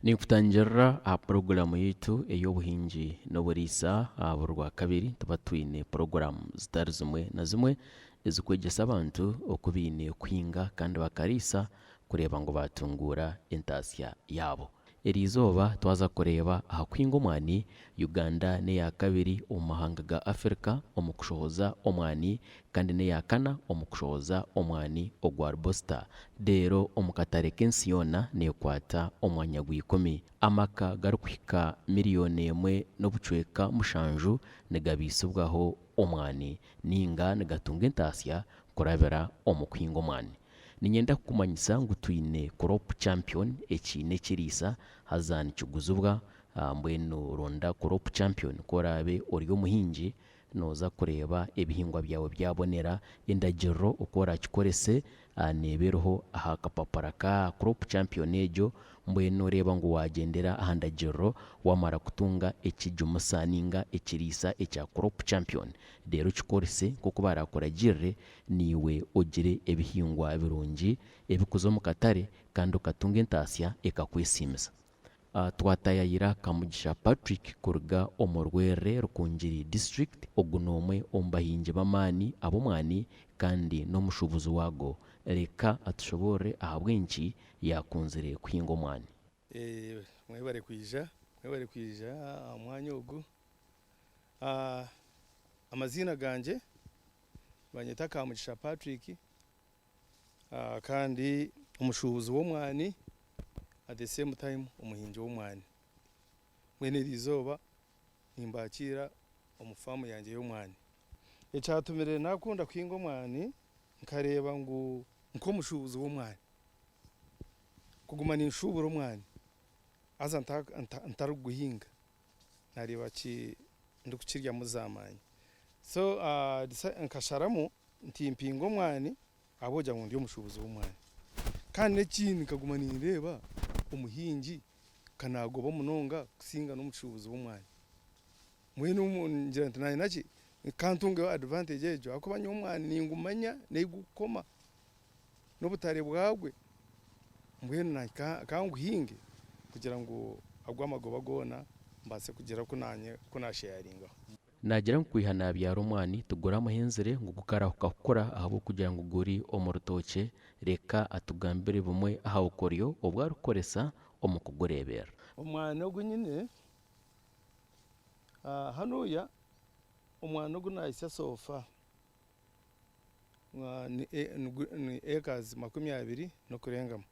Ninkutangirira aha puroguraamu yaitu ey'obuhingi n'oburiisa aha buri Rwakabiri nituba twine puroguraamu zitari zimwe na zimwe ezirikwegyesa abantu oku baine kuhinga kandi bakariisa kureeba ngu baatunguura entaasya yaabo. Eri izooba twaza kureeba aha kuhinga omwani, Uganda n'eya kabiri omu mahanga ga Africa omu kushohoza omwani kandi n'eya kana omu kushohoza omwani ogwa Robusta, reero omu katare k'ensi yoona neekwata omwanya gwa ikumi. Amaka garikuhika miriyoni emwe n'obucweka mushanju nigabaisibwaho omwani nainga nigatunga entaasya kurabira omu kuhinga omwani. Niinyenda kukumanyisa ngu twine Crop Champion ekiine ekiriisa haza nikiguzibwa, mbwenu ronda Crop Champion ku oraabe ori omuhingi Nooza kureeba ebihingwa byawe byabonera. Endagiriro oku oraakikorese neeba eriho aha kapapura ka Crop Champion egyo. Mbwenu nooreeba ngu waagyendera aha ndagiriro waamara kutunga ekigimusa nainga ekiriisa ekya Crop Champion. Reero okikorese nk'oku baraakuragirire, naiwe ogire ebihingwa birungi ebikuza omu katare kandi okatunga entaasya ekakwesiimisa. Twatayayira Kamugisha Patrick kuruga omu Rwerere Rukungiri District, ogu n'omwe omu bahingi b'amaani ab'omwani kandi n'omushuubuzi waago. Reka atushoboorore ahabw'enki yaakunzire kuhinga omwani. Mwebare kwija, mwebare kwija aha mwanya ogu. Amaziina gangye nibanyeta Kamugisha Patrick kandi omushuubuzi w'omwani at the same time omuhingi w'omwani. Mbwenu eri izooba nimbakiira omu faamu yangye y'omwani. Ekyatumire nakunda kuhinga omwani nkareeba ngu nk'omushuubuzi w'omwani kuguma ninshuubura omwani haza ntarikuguhinga nareeba ndikukiryamu zamaani. So nkasharamu nti mpinge omwani ahabw'okugira ngu ndi omushuubuzi w'omwani. Kandi n'ekindi nkaguma nindeeba omuhingi ka naagoba munonga kusinga n'omushuubuzi w'omwani. Mbwenu ngira nti naanye naki ka ntungeho advantage egyo ahabw'okuba nyowe omwani ningumanya n'eyi gurikukoma n'obutare bwagwe, mbwenu naanye ka nguhinge kugira ngu ago amagoba goona mbaase kugira oku naanye oku naasheyaringaho. Naagira ngu kwiha naabyara omwani tiguramuhenzire ngu gukarahuka kukura ahabw'okugira ngu guri omu rutookye. Reka atugambire bumwe aha bukoryo obu arikukoresa omu kugureeberera. Omwani ogu nyine hanuya omwani ogu nahitsya so far ni acres 20 n'okurengamu.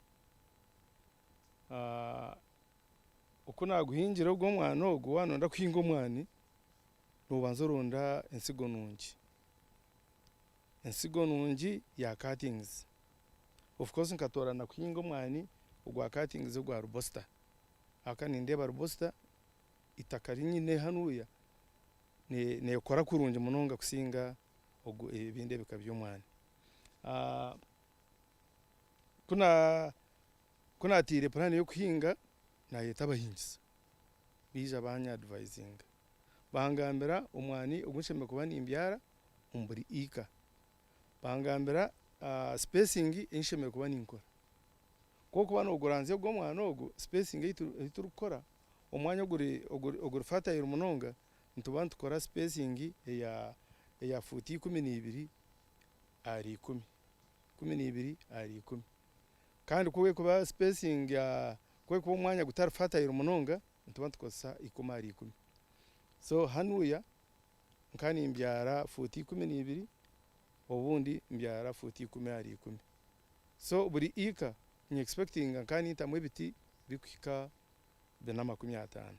Oku naaguhingire ogu omwani ogu, waaba nooyenda kuhinga omwani, noobanza oronda ensigo nungi, ensigo nungi ya cuttings. Of course nkatoorana kuhinga omwani ogwa cuttings ogwa robusta ahabw'okuba nindeeba robusta eitaka ri nyine hanuya neekora kurungi munonga kusinga ebindi ebika by'omwani. Ku Ku naataire puraani y'okuhinga, naayeta abahingisa baija baanyadivayizinga bangambira omwani ogu nshemereire kuba nimbyara omu buri eka, bangambira sipesingi ei nshemereire kuba ninkora. Ku orikuba nooguranzya ogu omwani ogu, sipesingi ei turikukora, omwanya oguri fatayiro munonga, nituba nitukora sipesingi eya fuuti 12 ahari 10, 12 ahari 10. Kandi ku erikuba spacing ku erikuba omwanya gutari fertile munonga nituba nitukozesa ikumi ahari ikumi. So hanuya nka nimbyara fuuti 12 obundi mbyara fuuti ikumi ahari ikumi. So buri acre ni expectinga nka nintamu ebiti birikuhika bina 50.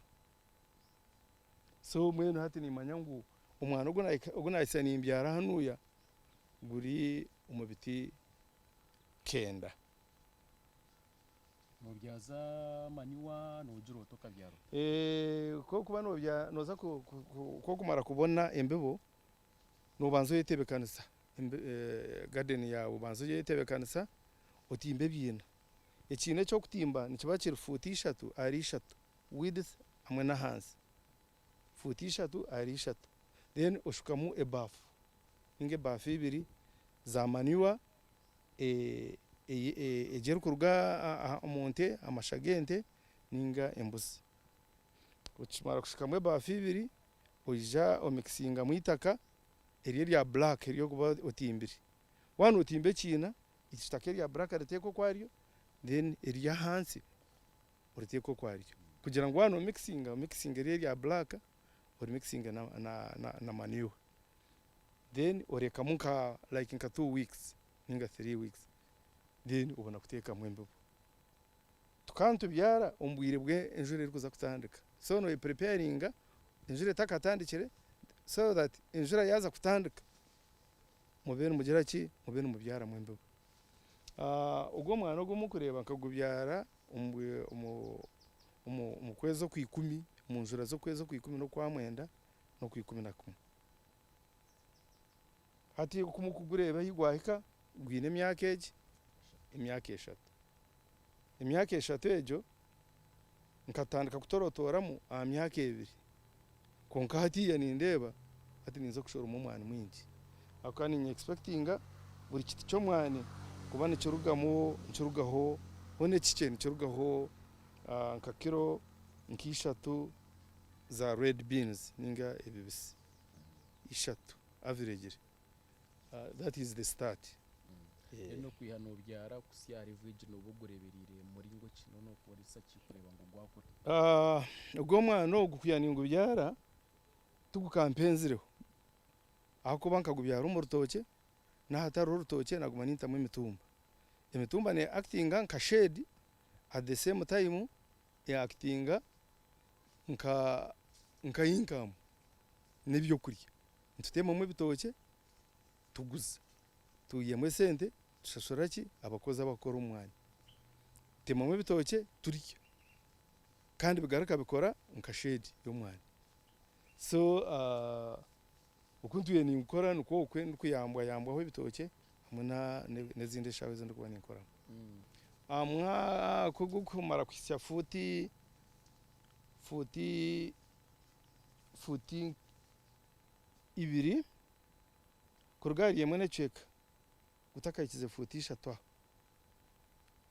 So mbwenu hati nimanya ngu omwani ogu nahitsya nimbyara hanuya guri omu biti kenda. Nobyaza manure nogira ota okabyara ota? Ku orikuba noza ku orikumara kubona embibo nobanza oyetebekanisa garden yaawe obanze oyetebekanisa otimbe ebiina. Ekiina eki orikutimba nikiba kiri fuuti ishatu ahari ishatu width hamwe n'ahansi, fuuti ishatu ahari ishatu then oshukamu ebaafu ninga ebaafu ibiri za manure egi erikuruga omu nte, amasha g'ente. ninga embuzi. Okimara kushukamu ebaafu ibiri, oija omikisingamu eitaka eri erya black eri orikuba otimbire. Waaba nootimba ekiina, eitaka erya black oriteeke okwaryo then ery'ahansi oriteeke okwaryo kugira ngu waaba noomikisinga, omikisinge eri erya black orimikisinge na manure. Then orekamu nka like nka 2 weeks ninga 3 weeks, then obona kuteekamu embibo. Tukaba nitubyara omu bwire bw'enjura erikuza kutandika, so noye-preparinga enjura etakatandikire so that enjura yaaza kutandika mube nimugira ki, mube nimubyaramu embibo. Ogu omwani ogu murikureeba nkagubyara omu kwezi okwikumi, omu njura z'okwezi okwikumi n'okwamwenda n'okwikumi na kumwe. Hati oku murikugureeba ahi gwahika gwine emyaka egi, emyaka 3. Emyaka 3 egyo nkatandika kutorotoramu aha myaka 2, kwonka hatiiya nindeeba hati ninza kushoroma omwani mwingi ahabw'okuba ninye expectinga buri kiti ky'omwani kuba nikirugamu nikirugaho hoona ekikye nikirugaho nka kiro nka 3 za red beans ninga ebibisi, 3 averagely, that is the start. Then okwiha nobyara kuhitsya ahari egi nooba ogureebereire muringo ki? Nooba nookoresa ki kureeba ngu gwakura? Ogu omwani ogu kwiha ningubyara tigukampenzireho ahakuba nkagubyara omu rutookye n'ahatariho rutookye naguma nintamu emitumba. Emitumba ne actinga nka shade, at the same time e actinga nka income n'ebyokurya. Nitutemamu ebitookye tuguza, twihamu esente tushashura ki abakozi abakukora omu mwanya. Tutemamu ebitookye turya kandi bigaruka bikora nka shade y'omwani. So oku ntwire ninkora nikwo okwe ndikuyambwayambwaho ebitookye hamwe n'ezindi eshaaha ezi ndikuba ninkoramu. Aha mwaka ogukumara kuhitsya fuuti 2 kuruga ahari emwe n'ekicweka gutakahikize fuuti 3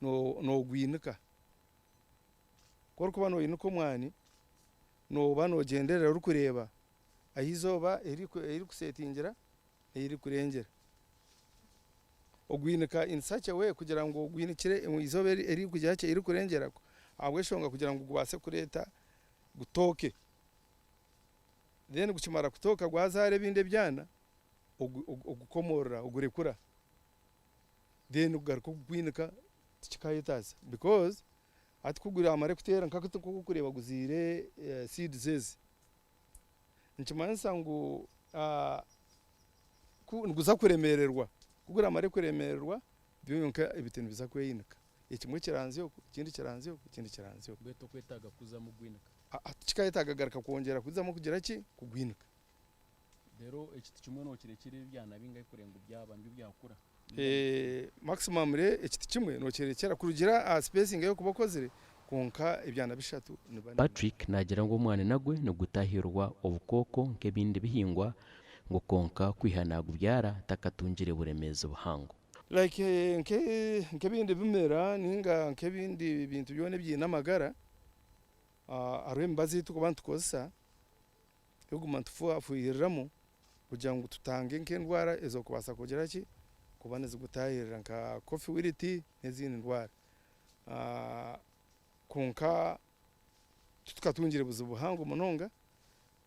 aho, noogwinika. Ku orikuba nooyinika omwani, nooba noogyenderera orikureeba ahu eizooba eririkusetingira n'erikurengyera. Ogwinika in such a way kugira ngu ogwinikire eizooba eririkugira ki erikurengyera ahabw'enshonga kugira ngu gubaase kureeta gutooke. Then gukimara kutooka gwazaara ebindi ebyana, ogukomorora ogurekura then ogaruka ogwinika tikikayetaagisa because hati ku guramare kuteera nk'oku orikureeba guzaire seeds ezi, nikimanyisa ngu niguza kuremererwa, ku guramare kuremererwa byonka ebiti nibiza kweyinika, ekimwe kiranzye oku, ekindi kiranzye oku, ekindi kiranzye oku. Mbwenu tokwetaaga kuzamu kugwinika? Tikikayetaaga kugaruka kwongyera kuzamu kugira ki, kugwinika. Reero ekiti kimwe nokirekyera ebyana bingahi kureba ngu byaba nibyo byakura? Maximum ekiti kimwe nokirekyera kurugiirira aha spacing ei orikuba okozire kwonka ebyana 3 nibiba. Patrick naagira ngu omwani nagwe nigutahirwa obukooko nk'ebindi bihingwa ngu kwonka kwiha naagubyara takatungire buremeezi buhango. Like nk'ebindi bimera ninga nk'ebindi bintu byona ebiine amagara, hariho emibazi ei turikuba nitukozesa ey'okuguma nitufuhiriramu kugira ngu tutange nk'endwara ez'okubaasa kugira ki, kuba nizigutahirira nka coffee wilt n'ezindi ndwara. Kwonka titukatungire buzibu buhango munonga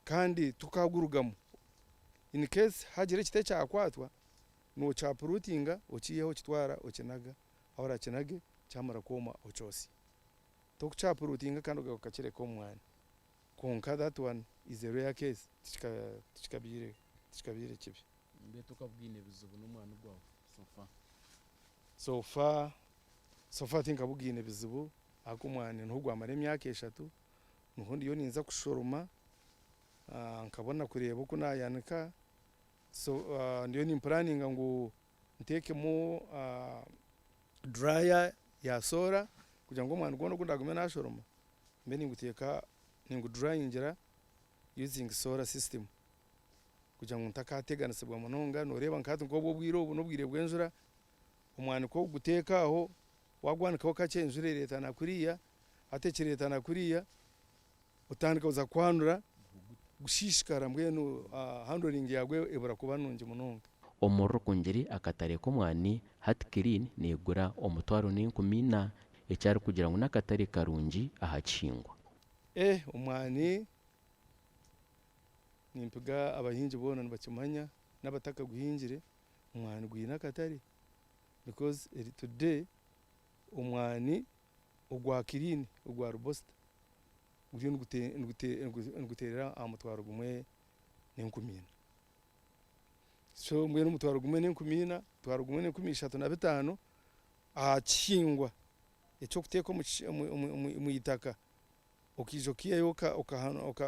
kandi tukagurugamu. In case hagira ekiti ekyakwatwa, nokya uprootinga okiihaho okitwara okinaga ahu orakinage kyamara kwoma okyosye. Tokukya uprootinga kandi ogaruka okakireka omu mwanya. Kwonka that one is a rare case, tikikabaire kibi. Mbwenu tokabwine bizibu n'omwani gwawe so far? So far tinkabugaine bizibu ahakuba omwani niho gwamara emyaka 3, niho ndiyo ninza kushoroma nkabona kureeba oku nayanika. So ndiyo nimplanninga ngu nteekemu dryer ya solar kugira ngu omwani gwona ogu ndagume nashoroma mbe ninguteeka ningudryingira using solar system kugira ngu ntakateganisibwa munonga. Noreeba nka hati nk'obu obwire obu n'obwire bw'enjura, omwani ku orikuguteeka aho wagwanikaho kakye enjura ereetana kuriya. Hati ekireetana kuriya otandika kuza kwanura gushiishikara mbwenu handling yagwo ebura kuba nungi munonga. Omu Rukungiri akatare k'omwani hati Clean neegura omutwaro n'enkumi ina eki arikugira ngu n'akatare karungi aha kihingwa. Eh omwani nimpiga abahingi boona nibakimanya n'abatakaguhingire omwani gwine akatare because today omwani ogwa clean ogwa robusta guriyo niguteerera aha mutwaro gumwe n'enkumi ina. So mbwenu omutwaro gumwe n'enkumi ina, omutwaro gumwe n'enkumi ishatu na bitaano aha kihingwa eky'okuteeka omu itaka okaija okaihayo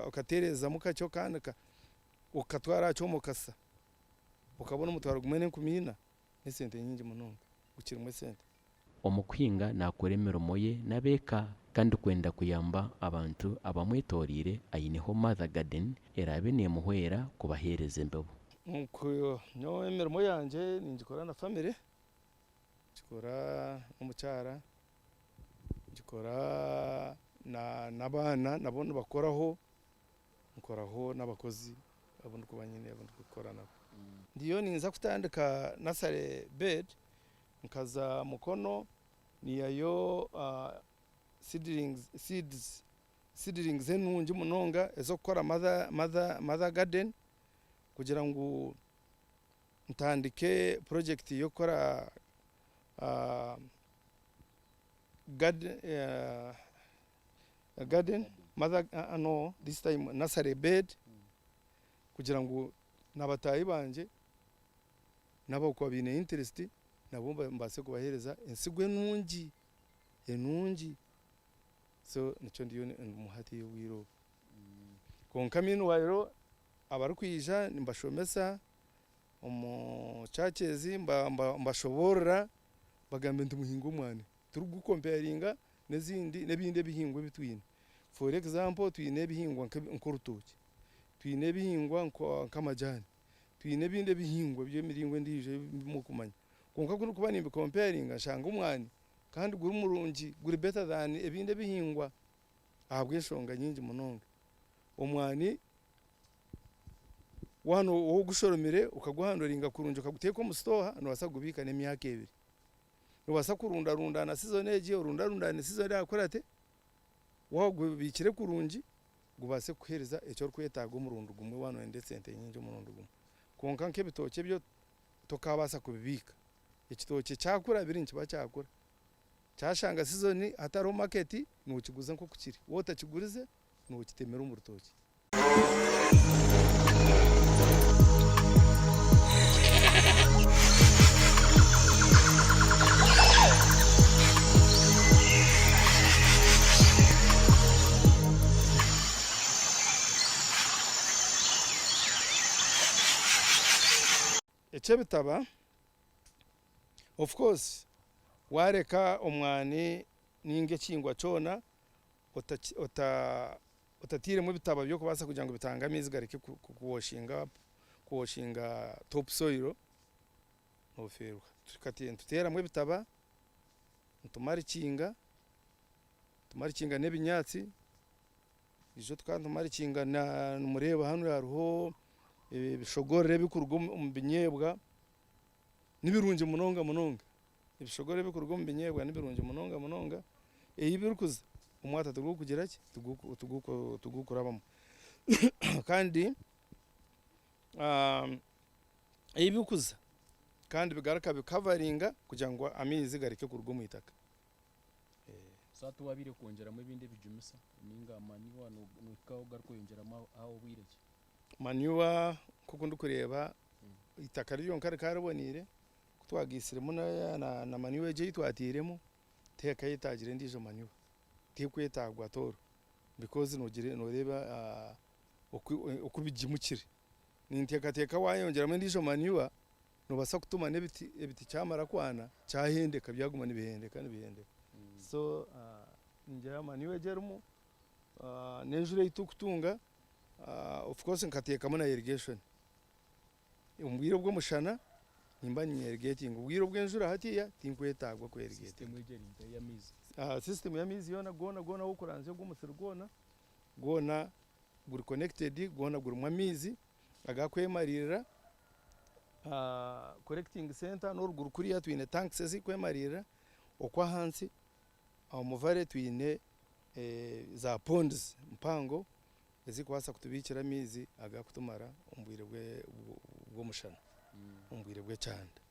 okateerezamu kakye okaanika okatwara aha kyoma okasa okabona omutwaro gumwe n'enkumi ina n'esente nyingi munonga gukirimu esente. Omu kuhinga naakora emirimo ye n'ab'eka kandi kwenda kuyamba abantu abamwetoreire aineho Mother Garden eraabe neemuhwera kubaheereza embibo. Nyowe emirimo yangye ningikora na famire, ngikora n'omukyara, ngikora n'abaana nabo nibakoraho. Nkoraho n'abakozi abu ndikuba nyine abu ndikukora nabo. Ndiyo ninza kutandika nursery bed nkaza Mukono niihayo seedlings, seeds, seedlings enungi munonga ez'okukora mother, mother, mother garden kugira ngu ntandike project y'okukora garden. Garden mother no this time nursery bed kugira ngu na bataahi bangye n'abarikuba baine interest nabo mbaase kubaheereza ensigo enungi enungi so nikyo ndiyo ndimu hati obwire obu. Kwonka meanwhile abarikwija nimbashomesa omu churches mbashoboorora mbagambira nti muhinge omwani. Turikugukomparinga n'ezindi n'ebindi ebihingwa ebi twine. For example twine ebihingwa nk'orutookye, twine ebihingwa nk'amajaani, twine ebindi ebihingwa by'emiringo endiijo ebi murikumanya. Kwonka ku ndikuba nimbikomparinga nshanga omwani kandi guri murungi guri better than ebindi ebihingwa ahabw'enshonga nyingi munonga. Omwani waaba ogushoromire okaguhandoringa kurungi okaguteeka omu sitooha noobaasa kugubiika n'emyaka ebiri. Noobaasa kurundarundana sizoni egi orundarundane sizoni erakurate, waaba ogubiikire kurungi gubaase kukuheereza eki orikwetaaga omurundi gumwe waaba nooyenda esente nyingi omurundi gumwe. Kwonka nk'ebitookye byo tokaabaasa kubibiika. Ekitookye kyakura biri nikiba kyakura. Kyashanga sizoni hatariho maketi nookiguza nk'oku kiri. Waaba otakigurize nookitemera omu rutookye. Eky'ebitaba, of course waareka omwani ninga ekihingwa kyona otatairemu ebitaba by'okubaasa kugira ngu bitange amaizi gareke kuwoshinga up, kuwoshinga top soil, nofeerwa. Nituteeramu ebitaba, nitumarikinga, tumarikinga n'ebinyaatsi, buriijo tukaba nitumarikinga nimureeba hanu hariho ebishogorero ebirikuruga omu binyeebwa, nibirungi munonga munonga. Ebishogoro ebirikuruga omu binyeebwa ni birungi munonga munonga. Ei birikuza omwata tigurikugira ki? Tigurikurabamu. Kandi ei birikuza kandi bigaruka bikavaringa kugira ngu amaizi gareke kuruga omu itaka. So hati wabaire kwongyeramu ebindi ebijumisa ninga manure nohika ogaruka oyongyeramu aho obwire ki? Manure nk'oku ndikureeba eitaka ryonka rikaba riboneire. Ku twagaitsiremu na manure egyo ei twatairemu, tihakayetaagire endiijo manure. Tiherikwetaagwa at all because nooreeba oku bigimukire. Ninteekateeka waayongyeramu endiijo manure, noobaasa kutuma n'ebiti ebiti kyamara kwana kyahendeka byaguma nibihendeka nibihendeka. So ningira manure egyo erimu n'enjura ei turikutunga, of course nkateekamu na irrigation. Omu bwire bw'omushana nimba ninyerigetinga, obwire obw'enjura hatiiya tinkwetaagwa kwerigetinga. Sisitemu egyo eri nka ey'amaizi. System y'amaizi yoona goona goona ahu okuranzya ogu omusiri gwona, gwona guri connected, gwona gurimu amaizi agakwemariirira. Collecting center n'oruguru kuriya twine tanks ezirikwemariirira, okw'ahansi omu valley twine za ponds mpango ezirikubaasa kutubiikira amaizi agakutumara omu bwire bw'omushana, omu bwire bw'ekyanda.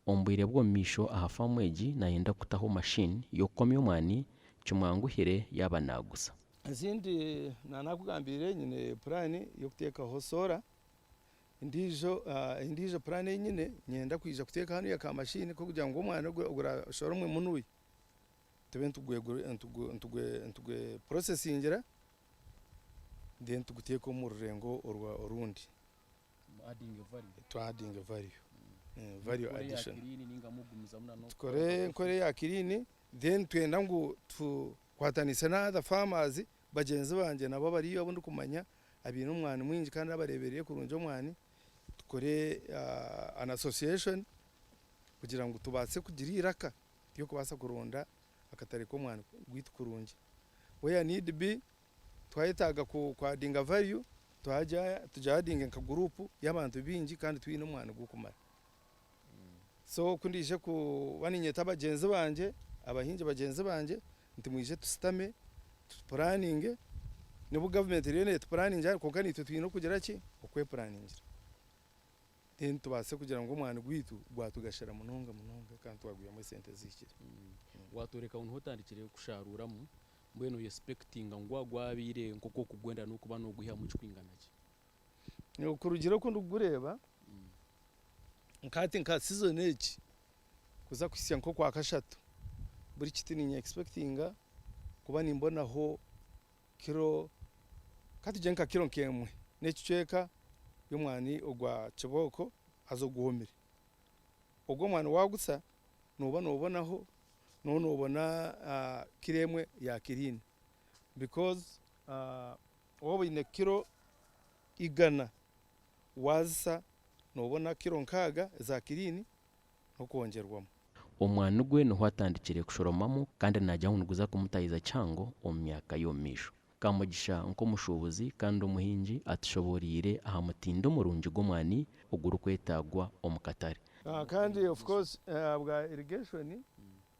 Omu bwire bw'omu maisho aha faamu egi nayenda kutaho mashini y'okukomya omwani kimwanguhire yaaba naaguza. Ezindi nakugambiire nyine plan y'okuteekaho solar, endiijo plan ei nyine niinyenda kwija kuteeka hanuya ka mashini k'okugira ngu omwani ogurashoromwe munuya tube nitugwe processingira then tuguteeke omu rurengo orundi twa adding value, value addition. Tukore nkore eya clean, then twenda ngu tukwatanise na other farmers bagyenzi bangye nabo abariyo abu ndikumanya abaine omwani mwingi kandi abareebereire kurungi omwani, tukore an association kugira ngu tubaase kugira eiraka ry'okubaasa kuronda akatare k'omwani gwaitu kurungi. Where need be twayetaaga ku addinga value tugi addinge nka group y'abantu baingi kandi twine omwani gw'okumara. So ku ndiija kuba niinyeta bagyenzi bangye, abahingi bagyenzi bangye nti mwije tusitame tupuraninge, n'obu gavumenti eriyo neetupuraningira kwonka naitwe twine okugira ki, okwepuraningira. Then tubaase kugira ngu omwani gwaitu gwatugashira munonga munonga kandi twagwihamu esente ezihikire. Watworeka ngu niho otandikire kusharuuramu, mbwenu oye expectinga ngu gwabaire nk'oku orikugwenda n'okuba noogwihamu kikwingana ki? Kurugiirira oku ndikugureeba, nka hati nka season egi kuza kuhitsya nk'okwakashatu, buri kiti ninye expectinga kuba nimbonaho kiro, katugire nka kiro nk'emwe n'ekicweka y'omwani ogwa kibooko haza ogwomire. Ogwo omwani waagutsa nooba noobonaho, nooba noobona kiro emwe ya clean because waaba oine kiro 100 waazisa noobona kiro 60 eza clean n'okwongyerwamu. Omwani gwe niho atandikire kushoromamu kandi naagira ngu niguza kumutahiza kihango omu myaka y'omu maisho. Kamugisha nk'omushuubuzi kandi omuhingi atushoboreire aha mutindo murungi gw'omwani ogurikwetaagwa omu katare. Kandi of course ahabwa irrigation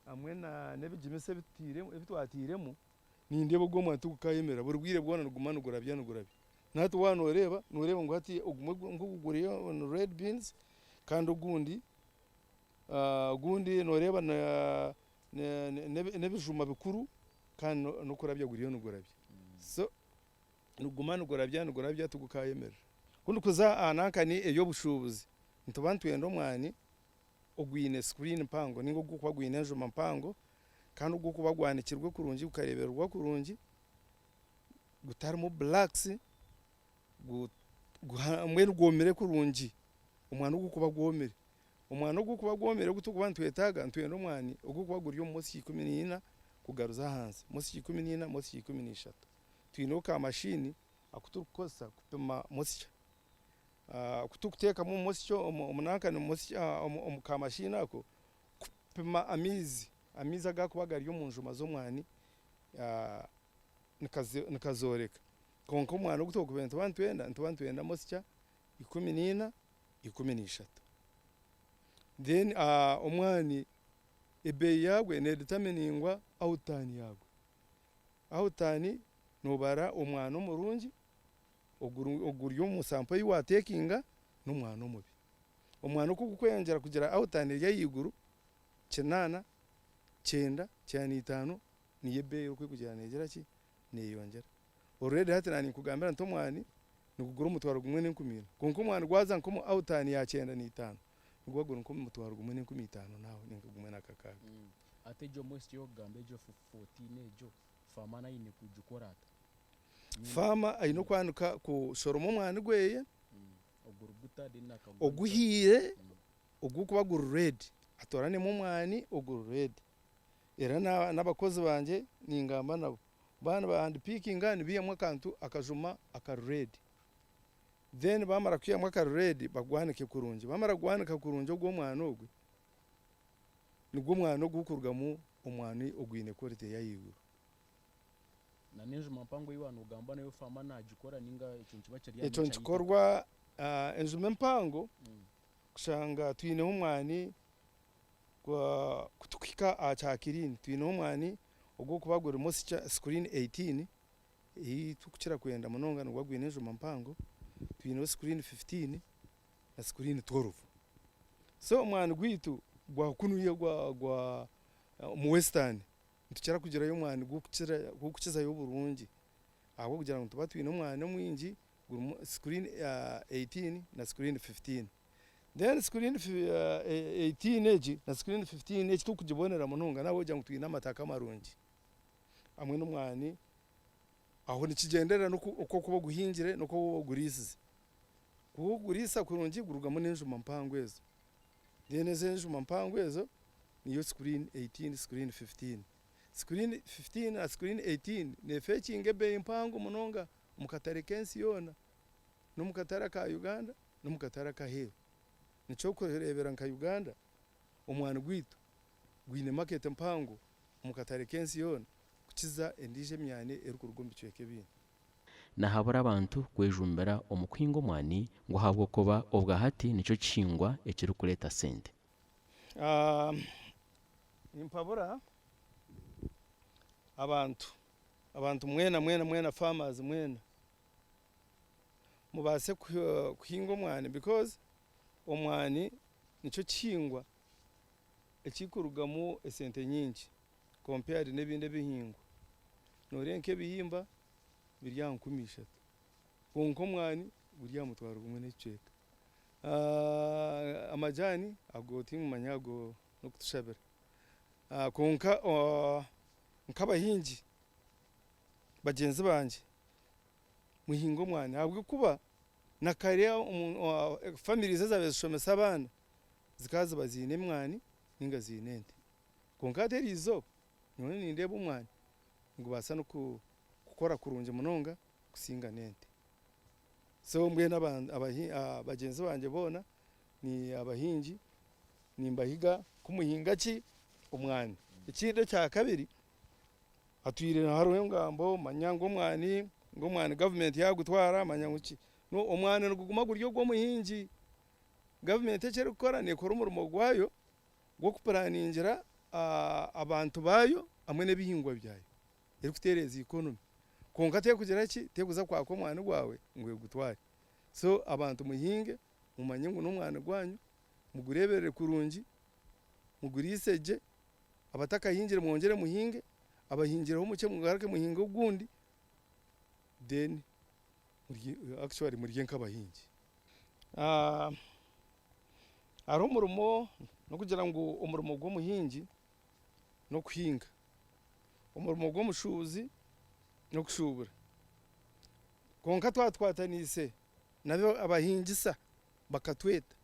hamwe n'ebigimisa ebi twatairemu, nindeeba ogu omwani tigukayemerera, buri bwire bwona niguguma nigurabya nigurabya. Nahati waaba nooreeba, nooreeba ngu hati ogumwe ngugu guriyo ni red beans kandi ogundi ogundi nooreeba n'ebijuma bikuru kandi n'okurabya guriyo nigurabya. So niguguma nigurabya nigurabya tigukayemerera. Ku ndikuza aha nankani ey'obushuubuzi, nituba nitwenda omwani ogwine screen mpango ninga ogurikuba gwine enjuma mpango kandi ogurikuba gwanikirwe kurungi gukareebererwa kurungi, gutarimu blacks, mbwenu gwomire kurungi, omwani ogurikuba gwomire. Omwani ogurikuba gwomire ogu turikuba nitwetaaga, nitwenda omwani ogurikuba guri omu moisture 14 kugaruza ahansi, moisture 14, moisture 13. Twineho ka mashini aku turikukozesa kupima moisture. Ku turikuteekamu moisture omu nankani omu ka mashini ako, kupima amaizi, amaizi agakuba gari omu njuma z'omwani nikazooreka. Kwonka omwani ogu turikuba nituba nitwenda, nituba nitwenda moisture 14, 13. Then omwani ebeeyi yagwe nedeterminingwa outturn yagwe. Outturn noobara omwani omurungi oguri omu sample ei waatekinga n'omwani omubi. Omwani oku gurikweyongyera kugira outturn eri ahaiguru, 8, 9, 95, niyo ebeeyi oku erikugyenda neegira ki, neeyongyera. Already hati naanye ninkugambira nti omwani nigugura 1400, kwonka omwani gwaza nk'omu outturn ya 95, niguba guri nk'omu 1500 naawe ninga 1600. Hati egyo moisture ei orikugamba egyo 14 egyo, farmer aine kugikora ata? Farmer aine okwanika kushoroma omwani gweye oguhiire ogurikuba guri red, atooranemu omwani oguri red. Era n'abakozi bangye ningamba nabo, baaba niba hand pickinga nibaihamu akantu akajuma akari red. Then bamara kwihamu akari red bagwanike kurungi, bamara kugwanika kurungi ogwo omwani ogwe, nigwo omwani ogurikurugamu omwani ogwine quality ey'ahaiguru. Na n'enjuma mpango ei waaba noogamba nayo faama naagikora nainga ekyo nikiba kiri aha Ekyo nature y'eitaka? nikikorwa enjuma empango kushanga twineho omwani gwa kutukuhika aha kya clean twineho omwani ogw'okuba gurimu screen 18 ei turikukira kwenda munonga niguba gwine enjuma mpango, twineho screen 15 na screen 12. So omwani gwaitu gwa kunuya gwa gwa omu western nitukira kugirayo omwani gw'okukizayo oburungi ahabw'okugira ngu nituba twine omwani omwingi gurimu screen 18 na screen 15. Then screen 18 egi na screen 15 eki turikugibonera munonga n'ahabw'okugira ngu twine amataka marungi hamwe n'omwani aho nikigyenderera n'oku okuba oguhingire n'oku oba oguriisize. Ku orikuguriisa kurungi gurugamu n'enjuma mpango ezo. Then ezo enjuma mpango ezo niyo screen 18, screen 15. Screen 15 na screen 18 nefekinga ebeeyi mpango munonga omu katare k'ensi yoona n'omu katare aka Uganda n'omu katare ak'aheeru. Nikyo orikureebera nka Uganda omwani gwaitu gwine market mpango omu katare k'ensi yoona kukiza endiijo emyani erikuruga omu bicweka ebindi. Nahabura abantu kwejumbira omu kuhinga omwani ngu ahabw'okuba obwahati nikyo kihingwa ekirikureeta sente. Nimpabura abantu, abantu mwena mwena mwena farmers mwena mubaase kuhinga omwani because omwani nikyo kihingwa ekirikurugamu esente nyingi compared n'ebindi ebihingwa. Nooreeba nk'ebihimba biri aha 3000 kwonka omwani guri aha mutwaro gumwe n'ekicweka. Amajaani ago tinkumanya ago n'okutushabira kwonka nk'abahingi bagyenzi bangye muhinge omwani ahabw'okuba na kare families ezaabaire zishomesa abaana zikaba ziba ziine emwani ninga ziine ente. Kwonka hati eriizooba nyowe nindeeba omwani nigubaasa n'okukora kurungi munonga kusinga n'ente. So mbwenu bagyenzi bangye boona ni abahingi nimbahiga ku muhinga ki? Omwani. Ekindi ekyakabiri hatwire hariho engambo manya ngu omwani ngu omwani gavumenti yaagutwara manya ngu ki. No omwani niguguma guri ogw'omuhingi. Gavumenti eki erikukora neekora omurimo gwayo gw'okupuraningira abantu baayo hamwe n'ebihingwa byayo erikutereeza economy. Kwonka terikugira ki, terikuza kwaka omwani gwawe ngu egutware. So abantu muhinge mumanye ngu n'omwani gwanyu, mugureeberere kurungi, muguriise gye, abatakahingire mwongyere muhinge, abahingireho mukye mugaruke muhinge ogundi then actually murye nk'abahingi. Hariho omurimo n'okugira ngu omurimo gw'omuhingi n'okuhinga, omurimo gw'omushuubuzi n'okushuubura. Kwonka twaba tukwataniise nabo abahingisa bakatweta,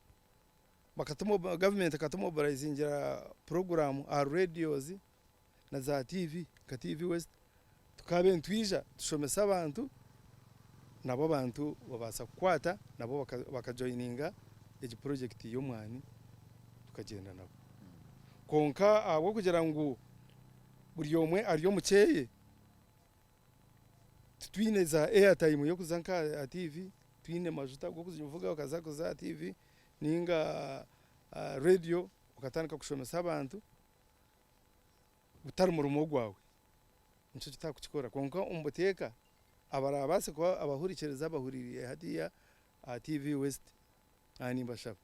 gavumenti ekatumobilizingira puroguraamu aha radios na za TV nka TV West, tukaaba nitwija tushomesa abantu nabo abantu babaasa kukwata nabo bakajoyininga egi purojekiti y'omwani tukagyenda nabo. Kwonka ahabw'okugira ngu buri omwe ari omu kyeye, titwine za airtime y'okuza nka aha TV, titwine majuta g'okuvuga okaza kuza aha TV ninga radio okatandika kushomesa abantu. gutari murimo gwawe nikyo tutarikukikora kwonka omu buteeka abarabaase kuba abahurikiriza abahuriire hatiiya aha TV West nimbashaba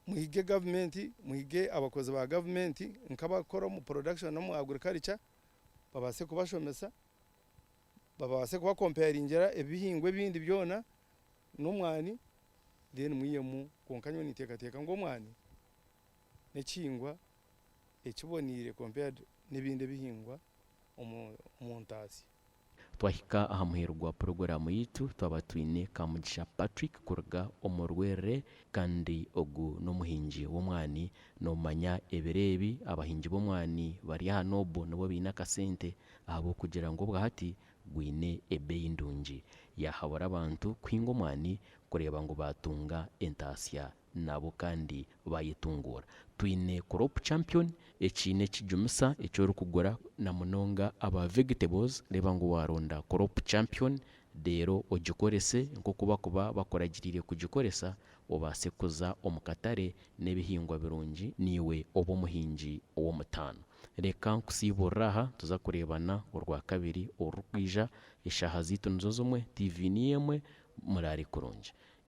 muhige gavumenti muhige abakozi ba gavumenti nk'abakukora omu production n'omu agriculture babaase kubashomesa babaase kubakomparingira ebihingwa ebindi byona n'omwani then mwihemu kwonka nyowe ninteekateeka ngu omwani n'ekihingwa ekiboneire compared n'ebindi ebihingwa omu ntaasya. Twahika aha muheru gwa puroguraamu yaitu twaba twine Kamugisha Patrick kuruga omu Rwerere kandi ogu n'omuhingi w'omwani. Noomanya ebiro ebi abahingi b'omwani bari aha Noobu nibo baine akasente ahabw'okugira ngu obwahati gwine ebeeyi ndungi. Yaahabura abantu kuhinga omwani kureeba ngu baatunga entaasya nabo kandi baayetunguura. Twine Crop Champion, eki n'ekijumisa eki orikugura na munonga aba vegetables, reeba ngu waaronda Crop Champion reero ogikorese nk'oku bakuba bakuragiriire kugikoresa obaase kuza omu katare n'ebihingwa birungi naiwe obe omuhingi ow'omutaano. Reka nkusiiburire aha tuza kureebana Orwakabiri orurikwija, eshaaha zaitu nizo zimwe, TV niyo emwe, muraare kurungi.